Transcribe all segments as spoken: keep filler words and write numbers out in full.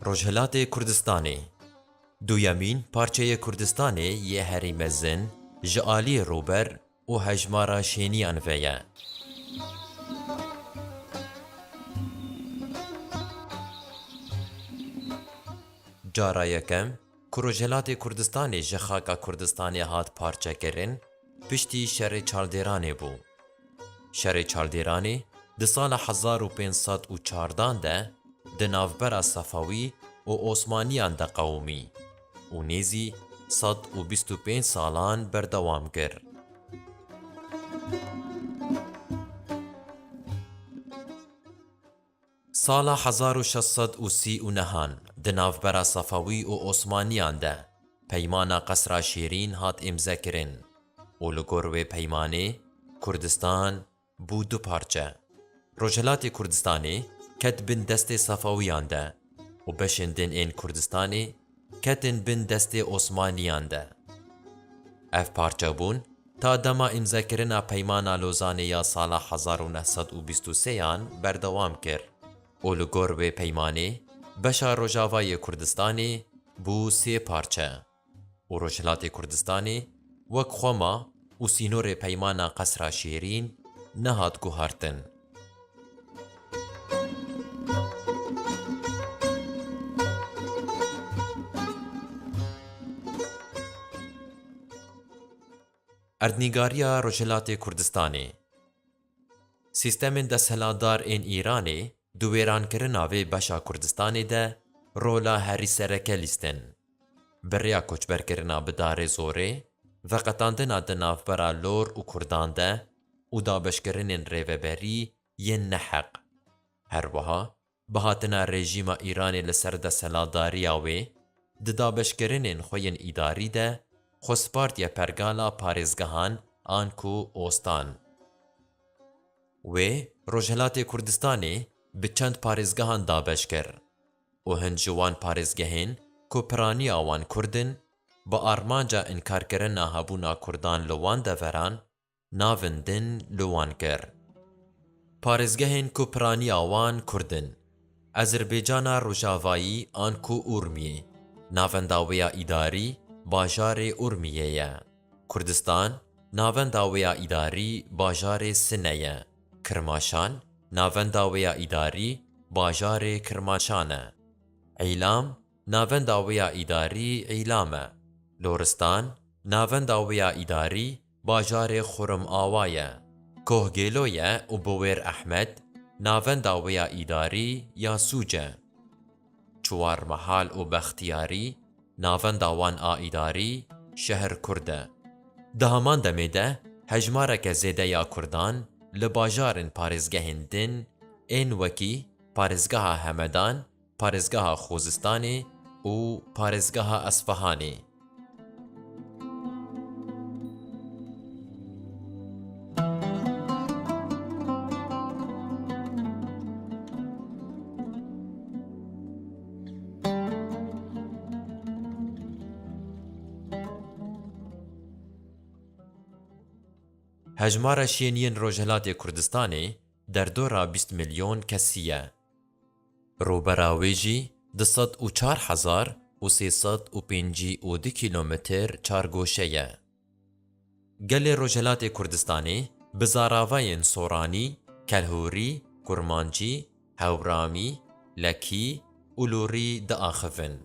Rojhilatê Kurdistanê. Duyemîn parçeyê Kurdistanê yê herî mezin ji aliyê rûber û hejmara şêniyan ve ye. Cara yekem ku Rojhilatê Kurdistanê ji xaka Kurdistanê hat parçekirin, piştî Şerê Çaldêranê bû. Şerê Çaldêranê di sala hezar û pênc sed û çardan de di navbera Sefawî û Osmaniyan de qewimî û nêzî sed û bîst û pênc salan berdewam kir. Sala hezar û şeş sed û sî û nehan di navbera Sefawî û Osmaniyan de Peymana Qesra Şêrîn hat îmzekirin û li gor wê peymanê Kurdistan bû du parçe. Rojhilatê Kurdistanê ket bin destê Sefawiyan de û beşên din ên Kurdistanê ketin bin destê Osmaniyan de. Ev parçebûn ta dema îmzekirina Peymana Lozanê ya sala hezar û neh sed û bîst û sêyan berdewam kir û li gor wê peymanê beşa rojava yê Kurdistanê bû sê parçe û Rojhilatê Kurdistanê wek xwe ma û sînorê Peymana Qesra Şêrîn nehat guhartin. Erdnîgariya Rojhilatê Kurdistanê. Sîstemên desthilatdar ên Îranê di wêrankirina vê beşa Kurdistanê de rola herî sereke lîstin. Bi rêya koçberkirina bi darê zorê, veqetandina di navbera lor û kurdan de û dabeşkirinên rêveberî yên neheq. Her wiha, bihatina rejîma Îranê li ser desthilatdariya wê, di dabeşkirinên xwe yên îdarî de xwe spartiye pergala parêzgehan an ku ostan. Wê Rojhilatê Kurdistanê bi çend parêzgehan dabeş kir û hin ji wan parêzgehên ku piraniya wan kurd in, bi armanca înkarkirina hebûna kurdan li wan deveran, navên din li wan kir. Parêzgehên ku piraniya wan kurd in: Ezerbêcana Rojavayî an ku Urmiyê, navenda wê ya îdarî bajarê Urmiyê ye. Kurdistan, navenda wê ya îdarî bajarê Sine ye. Kirmaşan, navenda wê ya îdarî bajarê Kirmaşan e. Îlam, navenda wê ya îdarî Îlam e. Loristan, navenda wê ya îdarî bajarê Xurim Awa ye. Koh Gêlo ye û Biwêr Ehmed, navenda wê ya îdarî ya Sûc e. Çuwar Mehal û Bextiyarî, navenda wan a îdarî Şehr Kurd e. Di heman demê de hejmareke zêde ya kurdan li bajarên parêzgehên din ên wekî parêzgeha Hemedan, parêzgeha Xozistanê û parêzgeha Esfehanê. Hejmara şêniyên Rojhilatê Kurdistanê derdora bîst milyon kesî ye. Rûbera wê jî du sed û çar hezar û sê sed û pêncî û du kîlometr çargoşe ye. Gelê Rojhilatê Kurdistanê bi zaravayên soranî, kelhûrî, kurmancî, hewramî, lekî û lûrî diaxivin.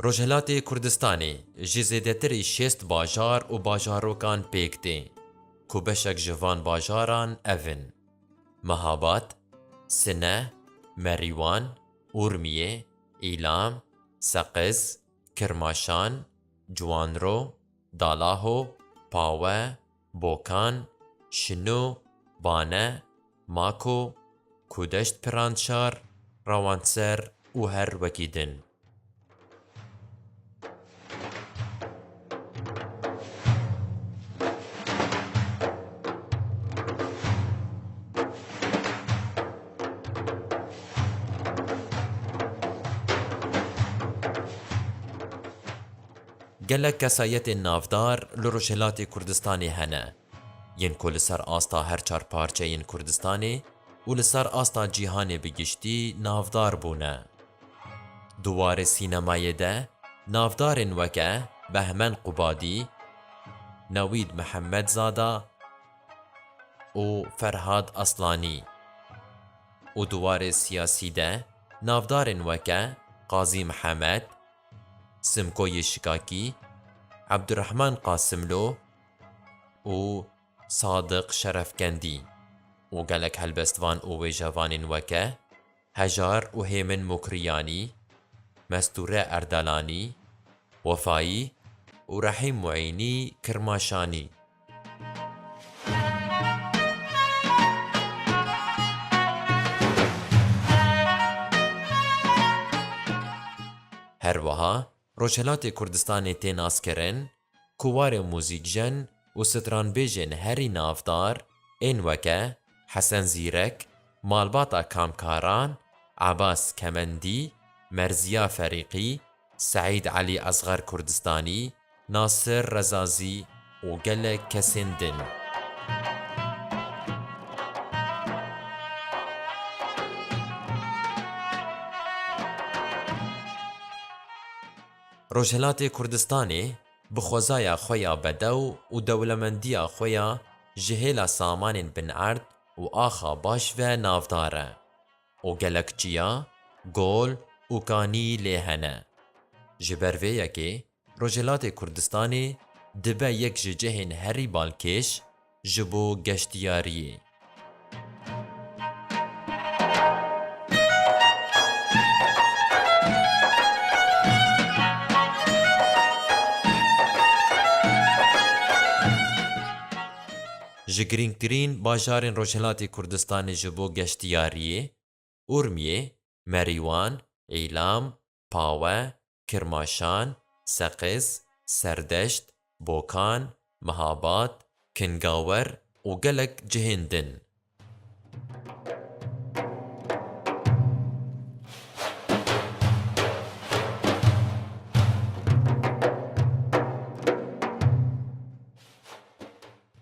Rojhilatê Kurdistanê ji zêdetirî şêst bajar û bajarokan pêk tê, ku beşek ji van bajaran ev in: Mehabad, Sine, Merîwan, Urmiyê, Îlam, Seqiz, Kirmaşan, Ciwanro, Dalaho, Pawe, Bokan, Şino, Bane, Mako, Kudeşt, Piranşar, Rewanser û her wekî din. Gelek kesayetên navdar li Rojhilatê Kurdistanê hene, yên ku li ser asta her çar parçeyên Kurdistanê û li ser asta cîhanê bi giştî navdar bûne. Di warê sînemayê de navdarên weke Behmen Qubadî, Newîd Mihemedzada û Ferhad Aslanî û di warê siyasî de navdarên weke Qazî Mihemed, Simko Yêşikakî, Ebdurehman Qasimlo û Sadiq Şerefkendî û gelek helbestvan û wêjevanên weke Hejar û Hêmin Mukriyanî, Mestûre Erdelanî, Wefayî û Rehîm Muînî Kirmaşanî. Her wiha Rojhilatê Kurdistanê tê naskirin ku warê muzîkjen û stranbêjên herî navdar ên weke Hesen Zîrek, Malbata Kamkaran, Ebas Kemendî, Merziya Ferîqî, Seîd Elî Ezxer Kurdistanî, Nasir Rezazî û gelek kesên din. Rojhilatê Kurdistanê bi xwezaya xwe ya bedew û dewlemendiya xwe ya ji hêla samanên binerd û axa baş ve navdar e û gelek çiya, gol û kanî lê hene. Ji ber vê yekê Rojhilatê Kurdistanê dibe yek ji cihên herî balkêş ji bo geştiyariyê. Ji girîngtirîn bajarên Rojhilatê Kurdistanê ji bo geştiyariyê, Urmiyê, Merîwan, Îlam, Pawe, Kirmaşan, Seqiz, Serdeşt, Bokan, Mihabad, Kingawer û gelek cihên din.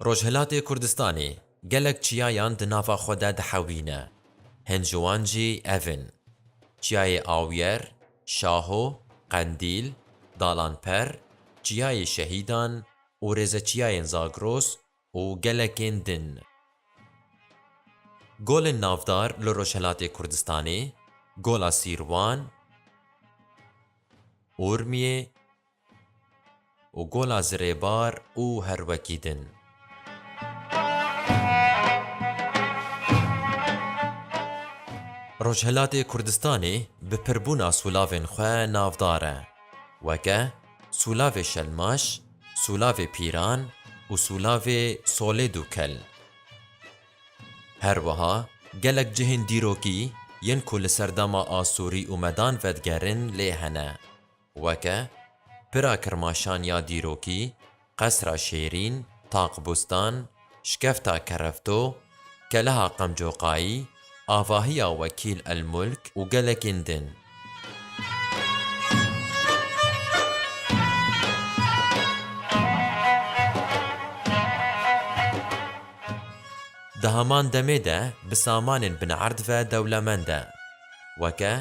Rojhilatê Kurdistanê gelek çiyayan di nava xwe de dihewîne. Hin ji wan jî ev in: Çiyayê Awyer, Şaho, Qendîl, Dalanper, Çiyayê Şehîdan û Rêzeçiyayên Zagros û gelekên din. Golên navdar li Rojhilatê Kurdistanê, Gola Sîrwan, Urmiyê, û Gola Zirêbar û her wekî din. Rojhilatê Kurdistanê bi pirbûna sûlavên xwe navdar e, weke sûlavê Şelmaş, sûlavê Pîran û sûlavê Solêd û Kel. Her wiha gelek cihên dîrokî yên ku li serdema Asûrî û Medan vedigerin lê hene. Weke pira Kirmaşan ya dîrokî, Qesra Şêrîn, Taqbustan, Şkefta Kerefto, Keleha Qemcoqayî, Avahiya Wekîl El Mulk û gelekên din. Di heman demê de bi samanên binerd ve dewlemend e, weke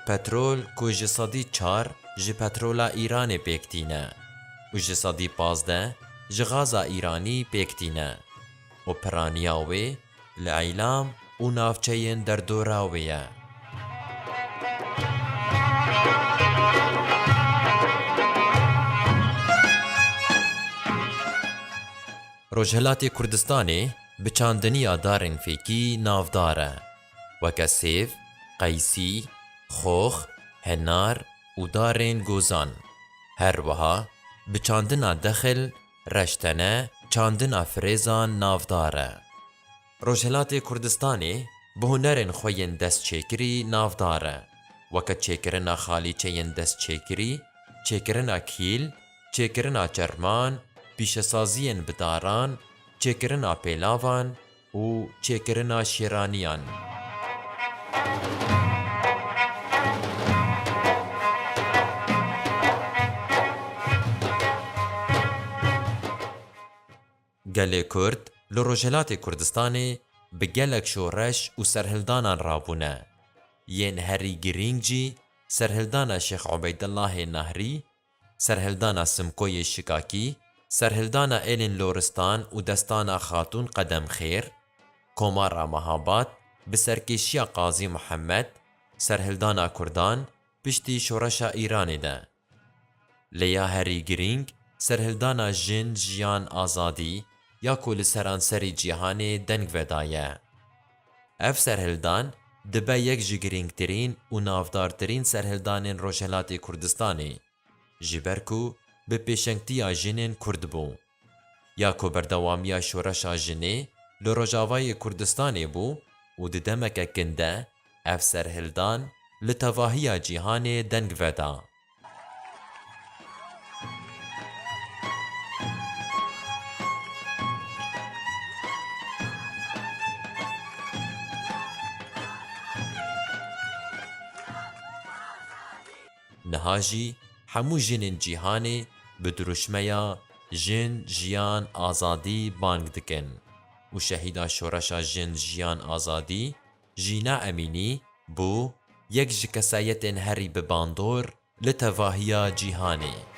petrol ku ji sedî çar ji petrola Îranê pêk tîne û ji sedî pazdeh ji gaza Îranî pêk tîne û piraniya wê li Eylam û navçeyên derdora wê ye. Rojhilatê Kurdistanê bi çandiniya darên fêkî navdar e, weke sêv, qeysî, xox, henar û darên gozan. Her wiha bi çandina dexil, reştene, çandina firêzan navdar e. Rojhilatê Kurdistanê bi hunerên xwe yên destçêkirî navdar e, weke çêkirina xalîçeyên destçêkirî, çêkirina kîl, çêkirina çerman, pîşesaziyên bi daran, çêkirina pêlavan û çêkirina şêraniyan. Gelê Kurd li Rojhilatê Kurdistanê bi gelek şoreş û serhildanan rabûne. Yên herî girîng jî serhildana Şêx Ubeydillahê Nahrî, serhildana Simkoyê Şikakî, serhildana Êlên Loristan û destana Xatûn Qedemxêr, Komara Mehabad bi serkêşiya Qazî Muhemmed, serhildana Kurdan piştî şoreşa Îranê de. Lê ya herî girîng serhildana Jin, Jiyan, Azadî ya ku li seranserî cîhanê deng vedaye. Ev serhildan dibe yek ji girîngtirîn û navdartirîn serhildanên Rojhilatê Kurdistanê, ji ber ku bi pêşengtiya jinên Kurd bû. Ya ku berdewamiya şoreşa jinê li Rojavayê Kurdistanê bû û di demeke kin de ev serhildan li tevahiya cîhanê deng veda. Niha jî hemû jinên cîhanê bi dirûşmeya Jin, Jiyan, Azadî bang dikin û şehîda Şoreşa Jin, Jiyan, Azadî Jîna Emînî bû yek ji kesayetên herî bi bandor li tevahiya cîhanê.